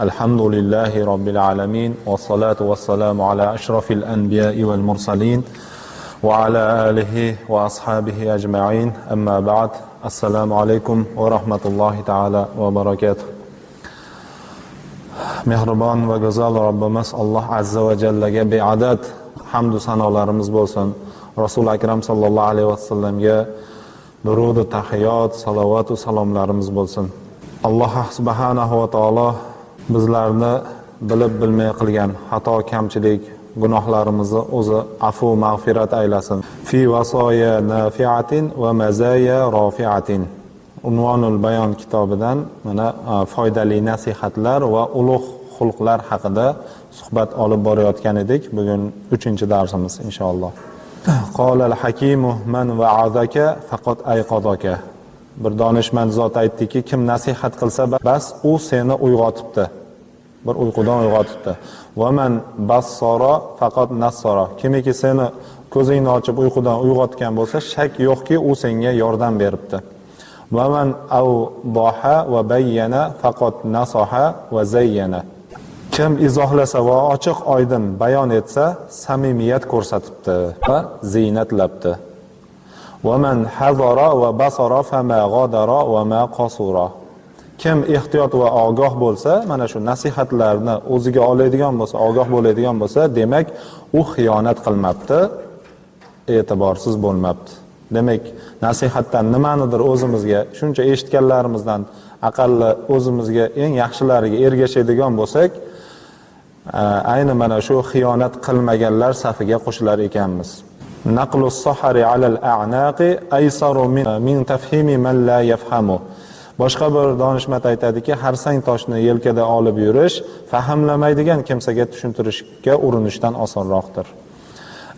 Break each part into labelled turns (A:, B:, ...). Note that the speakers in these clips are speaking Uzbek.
A: الحمد لله رب العالمين، والصلاة والسلام على أشرف الأنبياء والمرسلين وعلى آله وأصحابه أجمعين، أما بعد. السلام عليكم ورحمة الله تعالى وبركاته. Mehribon va go'zal Robbimiz Alloh azza va jallaga beadad hamdu sanolarimiz bo'lsin. Rasul akram sallallohu alayhi vasallamga durudu tahiyot, salovatu salomlarimiz bo'lsin. Alloh subhanahu va taolo bizlarni bilib bilmay qilgan xato, kamchilik, gunohlarimizni o'zi afu mag'firat aylasin. Fi vasoya nafiatin va mazaya rofiatin. Unvonul bayon kitobidan mana foydali nasihatlar va ulug' xulqlar haqida suhbat olib borayotgan edik. Bugun 3-darsimiz inshaalloh. Qolal hakimu man va'azaka faqat ayqadaka. Bir donishmand zot aytdiki, kim nasihat qilsa bas u seni uyg'otibdi. Bir uyqudan uyg'otibdi. Va man bassara faqat nassara. Kimiki seni ko'zingni ochib uyqudan uyg'otgan bo'lsa, shak yo'qki u senga yordam beribdi. Va man awdaha va bayyana faqat nasaha va zayyana. Kim izohlasa va ochiq oydin bayon etsa, samimiyat ko'rsatibdi va ziynatlabdi. Va man hazara va basara fama g'adara va ma qasura. Kim ehtiyot va ogoh bo'lsa, mana shu nasihatlarni o'ziga oladigan bo'lsa, ogoh bo'ladigan bo'lsa, demak u xiyonat qilmabdi, e'tiborsiz bo'lmabdi. Demak, nasihatdan nimanidir o'zimizga shuncha eshitganlarimizdan aqalli o'zimizga eng yaxshilariga ergashadigan bo'lsak, ayni mana shu xiyonat qilmaganlar safiga qo'shilar ekanmiz. Naqlu as-sahari 'ala al-a'naqi aysaru min tafhimi man la yafhamu. Boshqa bir donishmand aytadiki, harsang toshni yelkada olib yurish fahmlamaydigan kimsaga tushuntirishga urinishdan osonroqdir.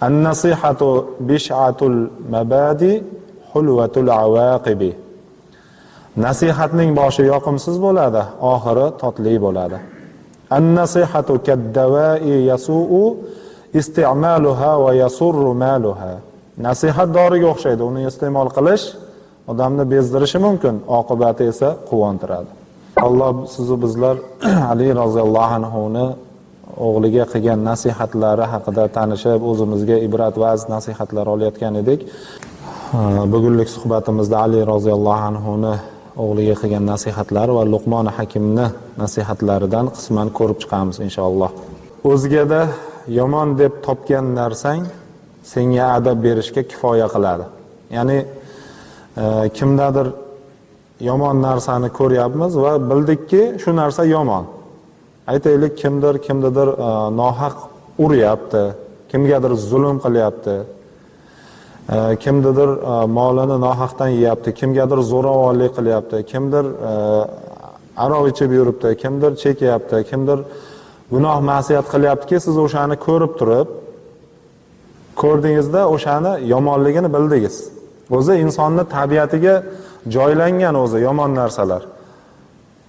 A: An-nasihatu bish'atul mabadi hulvatul awaqibi. Nasihatning boshi yoqimsiz bo'ladi, oxiri totli bo'ladi. An-nasihatu kad-dawai yasu'u isti'maluha va yasurru maluha. Nasihat doriga o'xshaydi, uni iste'mol qilish odamni bezdirishi mumkin, oqibati esa quvontiradi. Alloh sizu bizlar Ali roziyallohu anhu ni o'g'liga qilgan nasihatlari haqida tanishib, o'zimizga ibrat va nasihatlar olayotgan edik. Bugunlik suhbatimizda Ali roziyallohu anhu ni o'g'liga qilgan nasihatlari va Luqmon Hakimni nasihatlaridan qisman ko'rib chiqamiz inshaalloh. O'zgada yomon deb topgan narsang senga adab berishga kifoya qiladi. Ya'ni kimdadir yomon narsani ko'ryapmiz va bildikki shu narsa yomon. Aytaylik, kimdir kimnidir nohaq uryapti, kimgadir zulm qilyapti, kimnidir molini nohaqdan yeyapti, kimgadir zo'ravonlik qilyapti, kimdir aroq ichib yuribdi, kimdir chekyapti, kimdir gunoh ma'siyat qilyaptiki, siz o'shani ko'rib turib, ko'rdingizda o'shani yomonligini bildingiz. O'zi insonni tabiatiga joylangan o'zi yomon narsalar.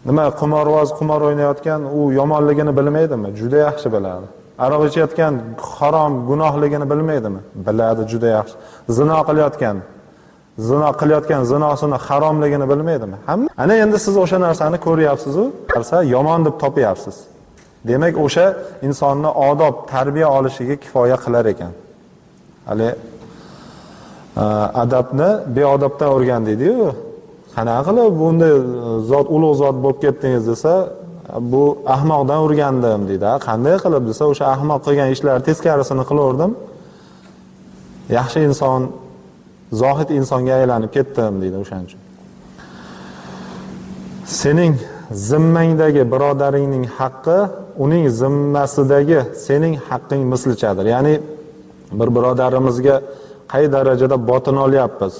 A: Nima, qimorvoz qimor o'ynayotgan u yomonligini bilmaydimi? Juda yaxshi biladi. Aroq ichayotgan harom gunohligini bilmaydimi? Biladi, juda yaxshi. Zino qilayotgan zinosini haromligini bilmaydimi? Hamma. Ana endi siz o'sha narsani ko'ryapsiz, u narsa yomon deb topyapsiz. Demak, o'sha insonni odob, tarbiya olishiga kifoya qilar ekan. Hali adabni beodobdan o'rgan deydi-yu. Qanaqa qilib bunday zot, ulug' zot bo'lib ketdingiz desa, bu ahmoqdan o'rgandim deydi. Qanday qilib desa, o'sha ahmoq qilgan ishlar teskarisini qilaverdim. Yaxshi inson, zohid insonga aylanib ketdim deydi o'shaning uchun. Sening zimmangdagi birodaringning haqqi uning zimmasidagi sening haqqing mislichadir. Ya'ni bir birodarimizga qay darajada botin olyapmiz?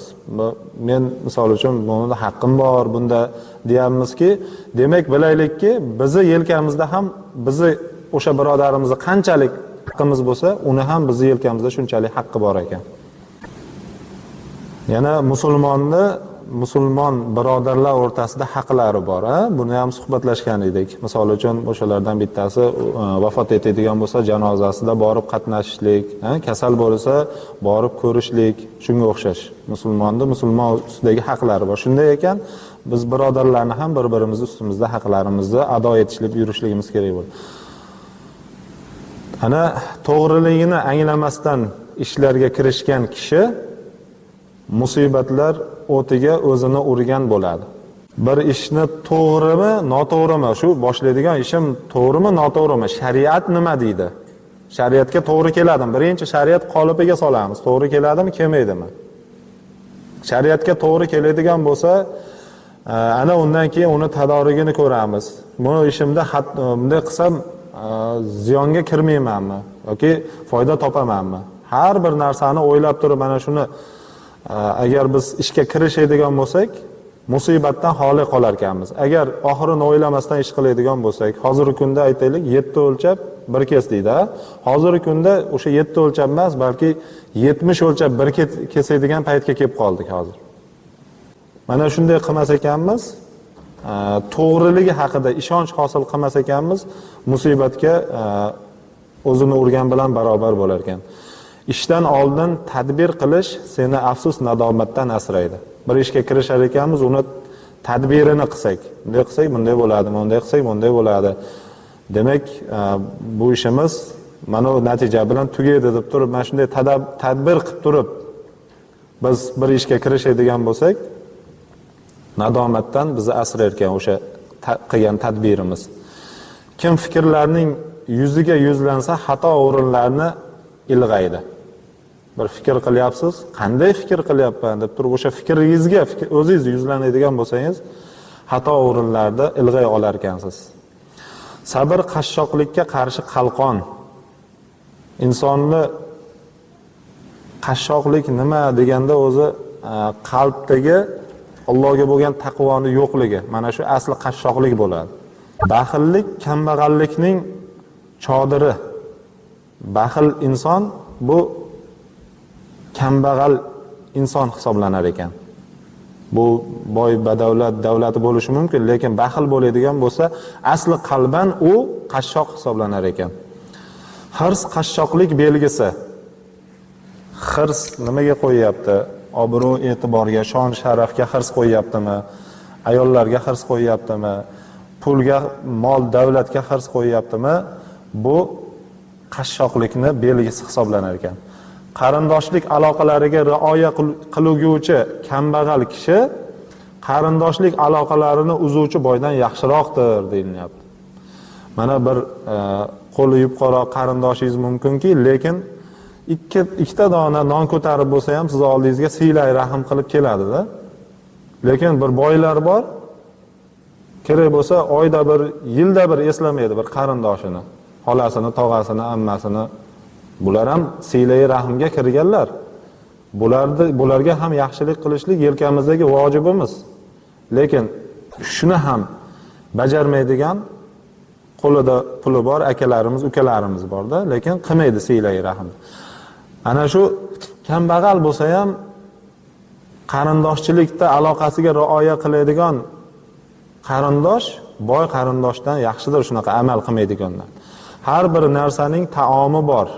A: Men misol uchun bunda haqqim bor, bunda deyapmizki, demak bilaylikki, bizni yelkamizda ham bizni o'sha birodarimizni qanchalik haqqimiz bo'lsa, uni ham bizni yelkamizda shunchalik haqqi bor ekan. Yana musulmonni musulmon birodarlar o'rtasida haqlari bor, buni ham suhbatlashgan edik. Misol uchun o'shalardan bittasi vafot etadigan bo'lsa, janozasida borib qatnashishlik, kasal bo'lsa borib ko'rishlik, shunga o'xshash musulmonni musulmon ustidagi haqlari bor. Shunday ekan, biz birodarlarni ham bir-birimiz ustimizda haqlarimizni ado etishlik, yurishligimiz kerak bo'ladi. Ana to'g'riligini anglamasdan ishlarga kirishgan kishi musibatlar o'tiga o'zini urgan bo'ladi. Bir ishni to'g'rimi, noto'g'rimi, shu boshlaydigan ishim to'g'rimi, noto'g'rimi, shariat nima deydi? Shariatga to'g'ri keladimi? Birinchi shariat qolipiga solamiz. To'g'ri keladimi, kelmaydimi? Shariatga to'g'ri keladigan bo'lsa, ana undan keyin uni tadorigini ko'ramiz. Buni ishimda bunday qilsam ziyonga kirmaymanmi yoki foyda topamanmi? Har bir narsani o'ylab turib mana shuni agar biz ishga kirishadigan bo'lsak, musibatdan xoli qolar ekanmiz. Agar oxirini o'ylamasdan ish qiladigan bo'lsak, hozirgi kunda aytaylik 7 o'lchab bir kes deydi. Hozirgi kunda o'sha 7 o'lchab emas, balki 70 o'lchab bir kesadigan paytga kelib qoldik hozir. Mana shunday qilmas ekanmiz, to'g'riligi haqida ishonch hosil qilmas ekanmiz, musibatga o'zini urgan bilan barobar bo'lar ekan. Ishdan oldin tadbir qilish seni afsus nadomatdan asraydi. Bir ishga kirishar ekanmiz, uni tadbirini qilsak, bunday qilsak bunday bo'ladi, bunday qilsak bunday bo'ladi. Demak, bu ishimiz mana bu natija bilan tugaydi deb turib, mana shunday tadbir qilib turib biz bir ishga kirishadigan bo'lsak, nadomatdan bizni asrar ekan o'sha qilgan tadbirimiz. Kim fikrlarning yuziga yuzlansa, xato o'rinlarni ilg'aydi. Bir fikr qilyapsiz, qanday fikr qilyapman deb turib o'sha fikringizga o'zingiz yuzlanadigan bo'lsangiz, xato o'rinlarda ilg'ay olar ekansiz. Sabr qashshoqlikka qarshi qalqon. Insonni qashshoqlik nima deganda o'zi qalbdagi Allohga bo'lgan taqvoni yo'qligi, mana shu asli qashshoqlik bo'ladi. Baxillik kambag'allikning chodiri. Baxil inson bu kambag'al inson hisoblanar ekan. Bu boy badavlat davlati bo'lishi mumkin, lekin baxil bo'ladigan bo'lsa, asli qalban u qashshoq hisoblanar ekan. Hirs qashshoqlik belgisi. Hirs nimaga qo'yyapti? Obro' e'tiborga, shon sharafga hirs qo'yyaptimi? Ayollarga hirs qo'yyaptimi? Pulga, mol, davlatga hirs qo'yyaptimi? Bu qashshoqlikni belgisi hisoblanar ekan. Qarindoshlik aloqalariga rioya qiluvchi kambag'al kishi qarindoshlik aloqalarini uzuvchi boydan yaxshiroqdir deyilyapti. Mana bir qo'li yupqaroq qarindoshingiz mumkinki, lekin ikkita dona non ko'tarib bo'lsa ham siz oldingizga siylay rahm qilib keladi-da. Lekin bir boylar bor, kerak bo'lsa oyda bir, yilda bir eslamaydi bir qarindoshini, xolasini, tog'asini, ammasini. Bular ham siylay rahmga kirganlar. Bularga ham yaxshilik qilishlik yelkamizdagi vojibimiz. Lekin shuni ham bajarmaydigan qo'lida puli bor akalarimiz, ukalarimiz borda, lekin qilmaydi siylay rahm. Ana shu kambag'al bo'lsa ham qarindoshchilikda aloqasiga rioya qiladigan qarindosh boy qarindoshdan yaxshidir shunaqa amal qilmaydigandan. Har bir narsaning taomi bor.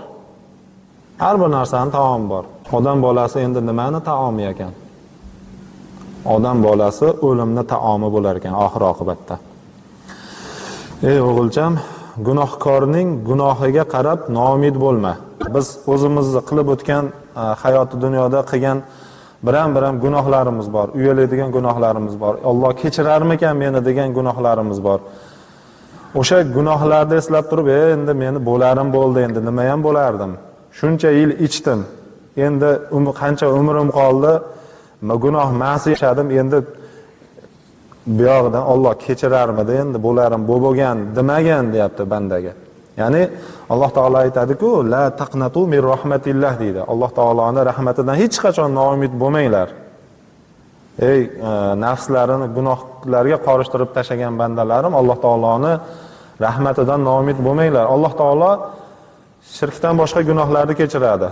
A: Har bir narsaning taomi bor. Odam bolasi endi nimani taomi ekan? Odam bolasi o'limni taomi bo'lar ekan oxir oqibatda. Ey o'g'ilcham, gunohkorning gunohiga qarab noumid bo'lma. Biz o'zimizni qilib o'tgan hayoti dunyoda qilgan biram-biram gunohlarimiz bor, uyaladigan gunohlarimiz bor. Alloh kechirarmikan meni degan gunohlarimiz bor. O'sha gunohlarni eslab turib, endi meni bo'larim bo'ldi, endi nima ham bo'lardim? Shuncha yil ichdim. Endi qancha umrim qoldi? Gunoh ma'si yashadim, endi bu yog'idan Alloh kechirarmidi, endi bo'larim bo'lgan demagan deyapti bandaga. Ya'ni Alloh taolo aytadi-ku, la taqnatu min rahmatillah deydi. Alloh taoloning rahmatidan hech qachon noumid bo'lmanglar. Ey nafslarini gunohlarga qorishtirib tashagan bandalarim, Alloh taoloning rahmatidan noumid bo'lmanglar. Alloh taolo shirkdan boshqa gunohlarni kechiradi.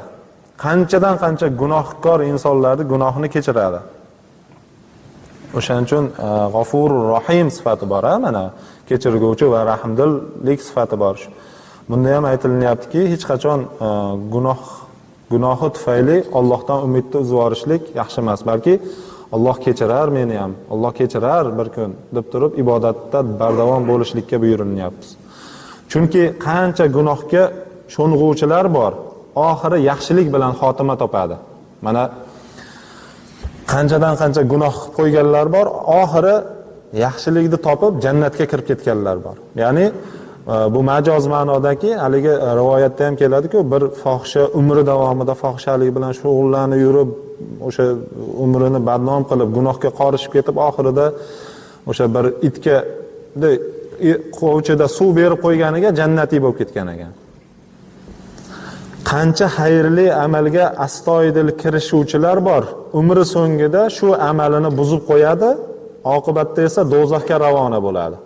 A: Qanchadan qancha gunohkor insonlarni gunohini kechiradi. O'shaning uchun G'afurur Rohim sifati bor, mana kechirguvchi va rahmdillik sifati bor. Bunda ham aytilyaptiki, hech qachon gunohi tufayli Allohdan umidni uzib yuborishlik yaxshi emas, balki Alloh kechirar meni ham, Alloh kechirar bir kun deb turib ibodatda bardavom bo'lishlikka buyurilyapmiz. Chunki qancha gunohga sho'ng'uvchilar bor, oxiri yaxshilik bilan xotima topadi. Mana qanchadan qancha gunoh qilib qo'yganlar bor, oxiri yaxshilikni topib jannatga kirib ketganlar bor. Ya'ni bu majoz ma'nodaki, haligi rivoyatda ham keladi-ku, bir fohisha umri davomida fohishalik bilan shug'ullanib yurib, o'sha umrini badnom qilib, gunohga qorishib ketib, oxirida o'sha bir itga qovchida suv berib qo'yganiga jannatiy bo'lib ketgan ekan. Qancha xayrli amalga astoydil kirishuvchilar bor, umri so'ngida shu amalini buzib qo'yadi, oqibatda esa do'zaxga ravona bo'ladi.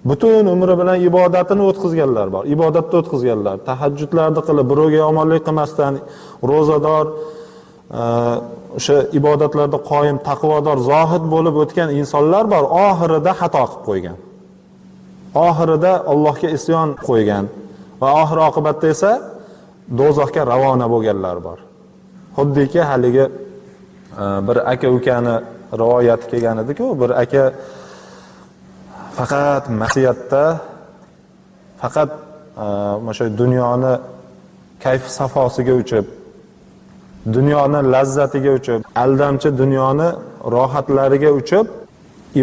A: Butun umri bilan ibodatini o'tkazganlar bor, ibodatda o'tkazganlar, tahajjudlarni qilib, birovga yomonlik qilmasdan, ro'zador, o'sha ibodatlarda qoyim, taqvodor, zohid bo'lib o'tgan insonlar bor, oxirida xato qilib qo'ygan. Oxirida Allohga isyon qo'ygan va oxir oqibatda esa do'zaxga ravona bo'lganlar bor. Xuddiki haligi bir aka ukani rivoyati kelgan edi-ku, bir aka faqat masiyatda, faqat o'sha dunyoni kayf safosiga uchib, dunyoni lazzatiga uchib, aldamchi dunyoni rohatlariga uchib,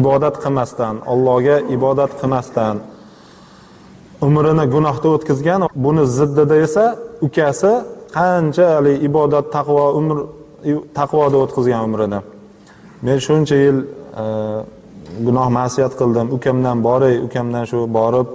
A: ibodat qilmasdan, Allohga ibodat qilmasdan umrini gunohda o'tkazgan. Buni ziddida esa ukasi qanchalik ibodat, taqvo, umr taqvoda o'tkazgan umrini. Men shuncha yil gunoh ma'siyat qildim, ukamdan boray, ukamdan shu borib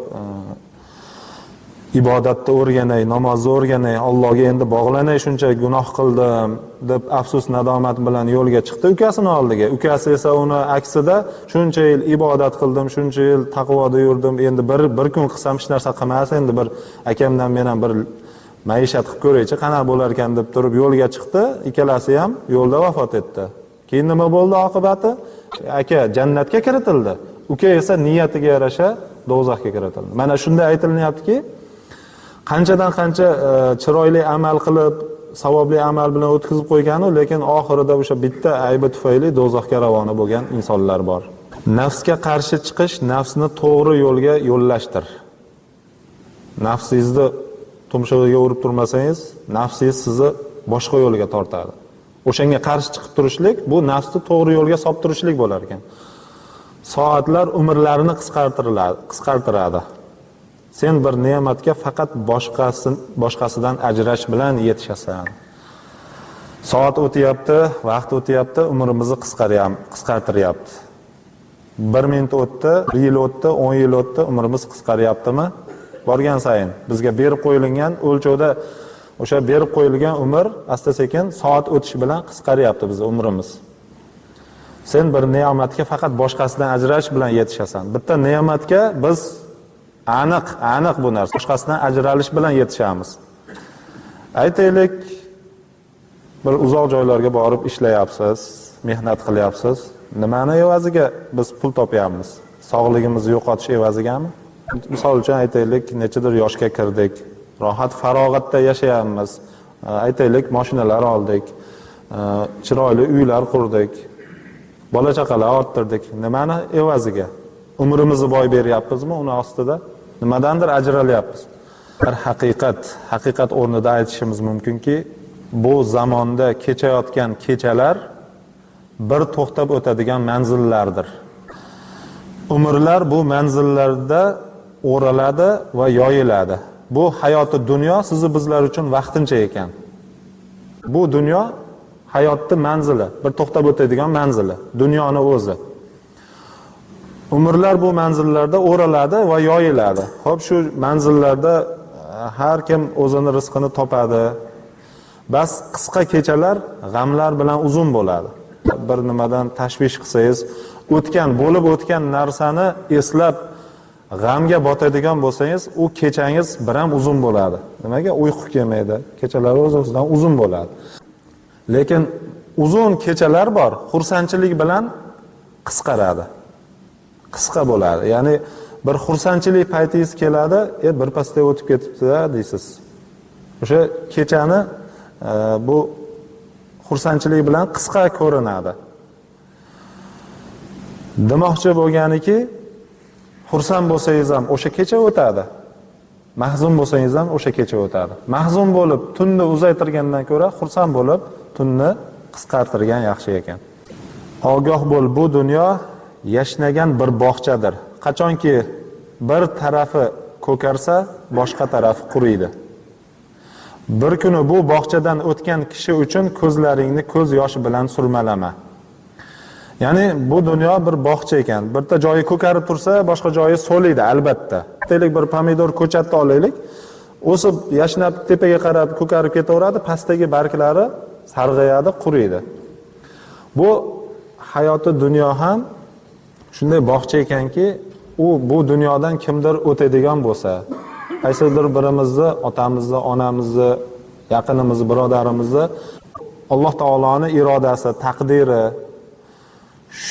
A: ibodatni o'rganay, namozni o'rganay, Allohga endi bog'lanay, shuncha gunoh qildim deb afsus nadomat bilan yo'lga chiqdi ukasini oldiga. Ukasi esa uni aksida shuncha yil ibodat qildim, shuncha yil taqvoda yurdim, endi bir kun qilsam hech narsa qilmas, endi bir akamdan men ham bir maishat qilib ko'raychi, qanaqa bo'lar ekan deb turib yo'lga chiqdi. Ikkalasi ham yo'lda vafot etdi. Keyin nima bo'ldi oqibati? Aka jannatga kiritildi, uka esa niyatiga yarasha do'zaxga kiritildi. Mana shunda aytilyaptiki, qanchadan qancha chiroyli amal qilib, savobli amal bilan o'tkazib qo'yganu, lekin oxirida o'sha bitta aybi tufayli do'zaxga ravona bo'lgan insonlar bor. Nafsga qarshi chiqish nafsni to'g'ri yo'lga yo'llashdir. Nafsingizni tumshug'iga urib turmasangiz, nafsingiz sizni boshqa yo'lga tortadi. O'shanga qarshi chiqib turishlik bu nafsni to'g'ri yo'lga solib turishlik bo'lar ekan. Soatlar umrlarini qisqartiradi. Sen bir ne'matga faqat boshqasidan ajrash bilan yetishasan. Soat o'tyapti, vaqt o'tyapti, umrimizni qisqartiryapti. 1 minut o'tdi, 1 yil o'tdi, 10 yil o'tdi, umrimiz qisqaryaptimi? Borgan sayin bizga berib qo'yilgan o'lchovda o'sha berib qo'yilgan umr asta-sekin soat o'tishi bilan qisqaryapti bizning umrimiz. Sen bir ne'matga faqat boshqasidan ajrash bilan yetishasan. Bitta ne'matga biz aniq bu narsa, boshqasidan ajralish bilan yetishamiz. Aytaylik, bir uzoq joylarga borib ishlayapsiz, mehnat qilyapsiz. Nimani evaziga biz pul topyapmiz? Sog'ligimizni yo'qotish evazigami? Misol uchun aytaylik, nechadir yoshga kirdik, rohat farog'atda yashayapmiz. Aytaylik, mashinalar oldik, chiroyli uylar qurdik, bola chaqalar orttirdik. Nimani evaziga? Umrimizni boy beryapmizmi uni ostida? Nimadandir ajralyapmiz. Bir haqiqat o'rnida aytishimiz mumkinki, bu zamonda kechayotgan kechalar bir to'xtab o'tadigan manzillardir. Umrlar bu manzillarda o'raladi va yoyiladi. Bu hayoti dunyo sizni bizlar uchun vaqtincha ekan. Bu dunyo hayotning manzili, bir to'xtab o'tadigan manzili, dunyoni o'zi. Umrlar bu manzillarda o'raladi va yoyiladi. Xo'p, shu manzillarda har kim o'zini rizqini topadi. Bas qisqa kechalar g'amlar bilan uzun bo'ladi. Bir nimadan tashvish qilsangiz, o'tgan, bo'lib o'tgan narsani eslab g'amga botadigan bo'lsangiz, u kechangiz biram uzun bo'ladi. Nimaga? Uyqu kelmaydi. Kechalar o'z-o'zidan uzun bo'ladi. Lekin uzun kechalar bor, xursandchilik bilan qisqaradi. Qisqa bo'ladi. Ya'ni bir xursandchilik paytingiz keladi, bir pasda o'tib ketibdi-da deysiz. O'sha kechani bu xursandchilik bilan qisqa ko'rinadi. Demoqchi bo'lganiki, xursand bo'lsangiz ham o'sha kecha o'tadi. Mahzun bo'lsangiz ham o'sha kecha o'tadi. Mahzun bo'lib tunni uzaytirgandan ko'ra xursand bo'lib tunni qisqartirgan yaxshi ekan. Ogoh bo'l, bu dunyo yashnagan bir bog'chadir. Qachonki bir tarafi ko'karsa, boshqa tarafi quriydi. Bir kuni bu bog'chadan o'tgan kishi uchun ko'zlaringni ko'z yoshi bilan surmalama. Ya'ni bu dunyo bir bog'cha ekan. Birta joyi ko'karib tursa, boshqa joyi so'liydi albatta. Aytaylik, bir pomidor ko'chatni olaylik. O'sib, yashnab tepaga qarab ko'karib ketaveradi, pastdagi barglari sarg'ayadi, quriydi. Bu hayoti dunyo ham shunday bog'cha ekanki, u bu dunyodan kimdir o'tadigan bo'lsa, qaysidir birimizni, otamizni, onamizni, yaqinimizni, birodarimizni Alloh taoloning irodasi, taqdiri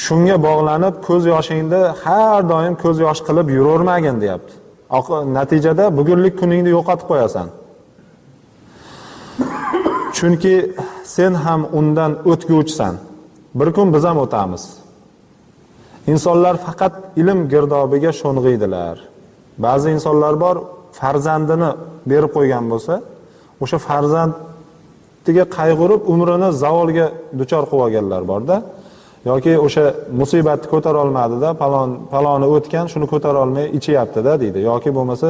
A: shunga bog'lanib ko'z yoshingni har doim ko'z yosh qilib yuravermagin deyapti. Natijada bugunlik kuningni yo'qotib qo'yasan. Chunki sen ham undan o'tguvchisan. Bir kun biz ham o'tamiz. Insonlar faqat ilm girdobiga sho'ng'iydilar. Ba'zi insonlar bor, farzandini berib qo'ygan bo'lsa, o'sha farzandiga qayg'urib umrini zavolga duchor qilib olganlar borda. Yoki o'sha musibatni ko'tara olmadida, paloni o'tgan, shuni ko'tara olmay ichyapti-da deydi. Yoki bo'lmasa,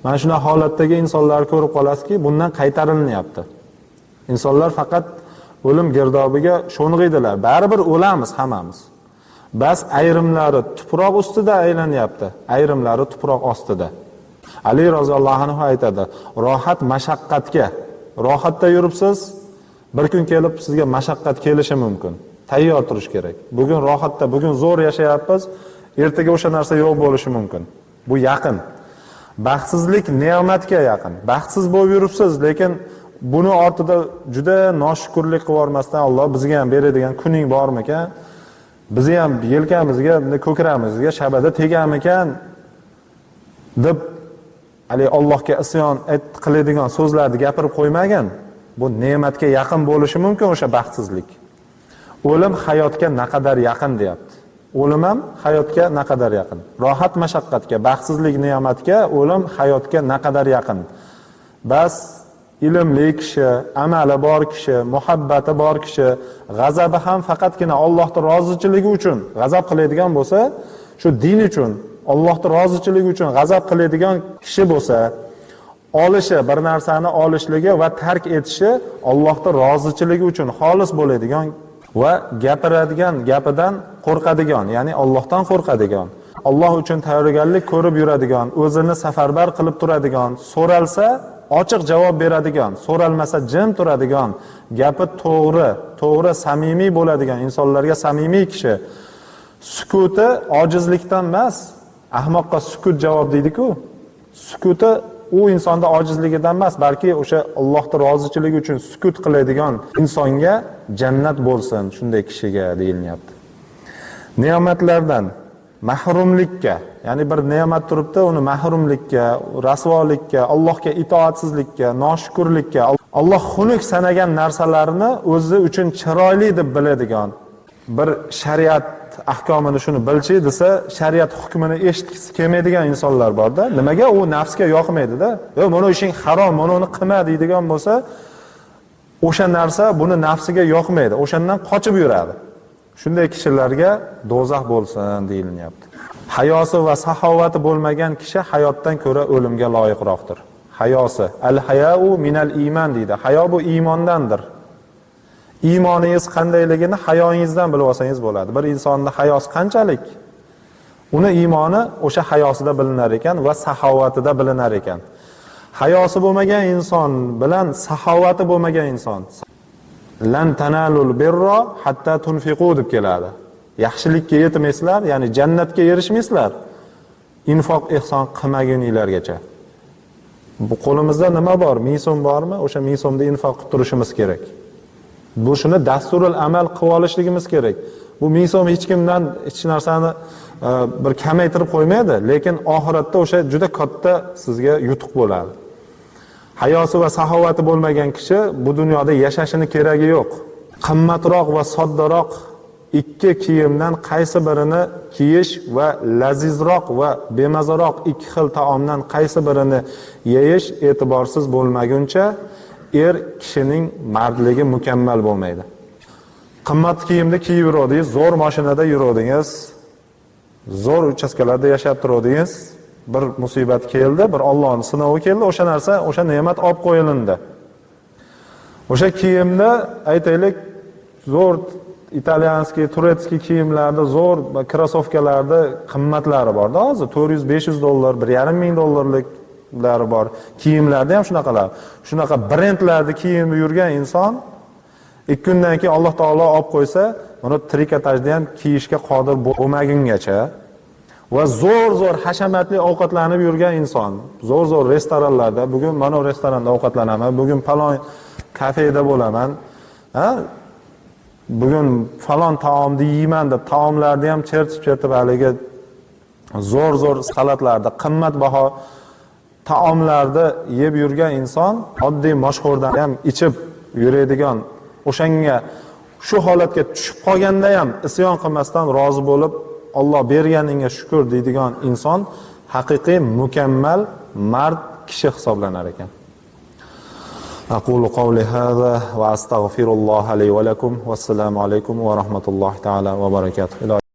A: mana shunday holatdagi insonlarni ko'rib qolasizki, bundan qaytarilyapti. Insonlar faqat o'lim girdobiga sho'ng'iydilar. Baribir o'lamiz hammamiz. Bas ayrimlari tuproq ustida aylanyapti, ayrimlari tuproq ostida. Ali roziyallohu anhu aytadi, rohat mashaqqatga. Rohatda yuribsiz, bir kun kelib sizga mashaqqat kelishi mumkin. Tayyor turish kerak. Bugun rohatda, bugun zo'r yashayapmiz, ertaga o'sha narsa yo'q bo'lishi mumkin. Bu yaqin. Baxtsizlik ne'matga yaqin. Baxtsiz bo'lib yuribsiz, lekin buni ortida juda noshukurlik qilib yubormasdan Alloh bizga ham beradigan kuning bormikan? Bizni ham yelkamizga, ko'kramizga shabada teganmikan deb hali Allohga isyon qiladigan so'zlarni gapirib qo'ymagin. Bu ne'matga yaqin bo'lishi mumkin o'sha baxtsizlik. O'lim hayotga naqadar yaqin deyapti. O'lim ham hayotga naqadar yaqin. Rohat mashaqqatga, baxtsizlik ne'matga, o'lim hayotga naqadar yaqin. Bas ilmli kishi, amali bor kishi, muhabbati bor kishi, g'azabi ham faqatgina Allohning rozichiligi uchun g'azab qiladigan bo'lsa, shu din uchun, Allohning rozichiligi uchun g'azab qiladigan kishi bo'lsa, olishi, bir narsani olishligi va tark etishi Allohning rozichiligi uchun xolis bo'ladigan va gapiradigan gapidan qo'rqadigan, ya'ni Allohdan qo'rqadigan, Alloh uchun tayyorgarlik ko'rib yuradigan, o'zini safarbar qilib turadigan, so'ralsa ochiq javob beradigan, so'ralmasa jim turadigan, gapi to'g'ri, to'g'ri samimiy bo'ladigan insonlarga samimiy kishi. Sukuti ojizlikdan emas, ahmoqqa sukut javob deydi-ku. Sukuti u insonda ojizligidan emas, balki o'sha Allohning rozichiligi uchun sukut qiladigan insonga jannat bo'lsin shunday kishiga deyilyapti. Ne'matlardan mahrumlikka, ya'ni bir ne'mat turibdi, uni mahrumlikka, rasvolikka, Allohga itoatsizlikka, noshukurlikka, Alloh xunuk sanagan narsalarni o'zi uchun chiroyli deb biladigan bir shariat ahkomini shuni bilchi desa, shariat hukmini eshitgisi kelmaydigan insonlar borda. Nimaga? U nafsga yoqmaydi-da. Yo'q, mana ishing harom, mana uni qilma deydigan bo'lsa, o'sha narsa buni nafsiga yoqmaydi, o'shandan qochib yuradi. Shunday kishilarga do'zax bo'lsin deyilyapti. Hayosi va saxovati bo'lmagan kishi hayotdan ko'ra o'limga loyiqroqdir. Hayosi, al-hayau minal iymon deydi. Hayo bu iymondandir. Iymoningiz qandayligini hayoyingizdan bilib olsangiz bo'ladi. Bir insonning hayosi qanchalik? Uni iymoni o'sha hayosida bilinar ekan va saxovatida bilinar ekan. Hayosi bo'lmagan inson bilan saxovati bo'lmagan inson lan tanalul birra hatta tunfiqu deb keladi. Yaxshilikka yetmaysizlar, ya'ni jannatga erishmaysizlar infoq ihson qilmaguninglargacha. Bu qo'limizda nima bor? 1000 so'm bormi? O'sha 1000 so'mni infoq qilib turishimiz kerak. Bu shuni dasturul amal qilib olishligimiz kerak. Bu 1000 so'm hech kimdan hech narsani bir kamaytirib qo'ymaydi, lekin oxiratda o'sha juda katta sizga yutuq bo'ladi. Hayosi va saxovati bo'lmagan kishi bu dunyoda yashashini keragi yo'q. Qimmatroq va soddaroq ikki kiyimdan qaysi birini kiyish va lazizroq va bemazaroq ikki xil taomdan qaysi birini yeyish e'tiborsiz bo'lmaguncha er kishining mardligi mukammal bo'lmaydi. Qimmat kiyimni kiyib yuruvdingiz, zo'r mashinada yuruvdingiz, zo'r uchastkalarda yashab turuvdingiz, bir musibat keldi, bir Allohning sinovi keldi, o'sha narsa, o'sha ne'mat olib qo'yilindi. O'sha kiyimni aytaylik, zo'r italyanskiy, turetskiy kiyimlarda, zo'r krossovkalarda qimmatlari bor-da hozir 400-500 dollar, 1,5 ming dollarliklari bor. Kiyimlarda ham shunaqalar. Shunaqa brendlarda kiyimni yurgan inson 2 kundan keyin Alloh taolo olib qo'ysa, uni trikotajda ham kiyishga qodir bo'lmagungacha va zo'r-zo'r hashamatli ovqatlanib yurgan inson, zo'r-zo'r restoranlarda, bugun mana restoranda ovqatlanaman, bugun falon kafeda bo'laman, ha? Bugun falon taomni yeyman deb taomlarni ham chertib-chertib haligi zo'r-zo'r salatlarda, qimmatbaho taomlarni yeb yurgan inson oddiy moshxo'rdan ham ichib yuradigan, o'shanga shu holatga tushib qolganda ham isyon qilmasdan rozi bo'lib, Alloh berganingga shukr deydigan inson haqiqiy mukammal mard kishi hisoblanar ekan. Aqulu qawli hadha va astagfirulloha li va lakum. Vassalomu alaykum va rahmatullohi taala va barakatuh.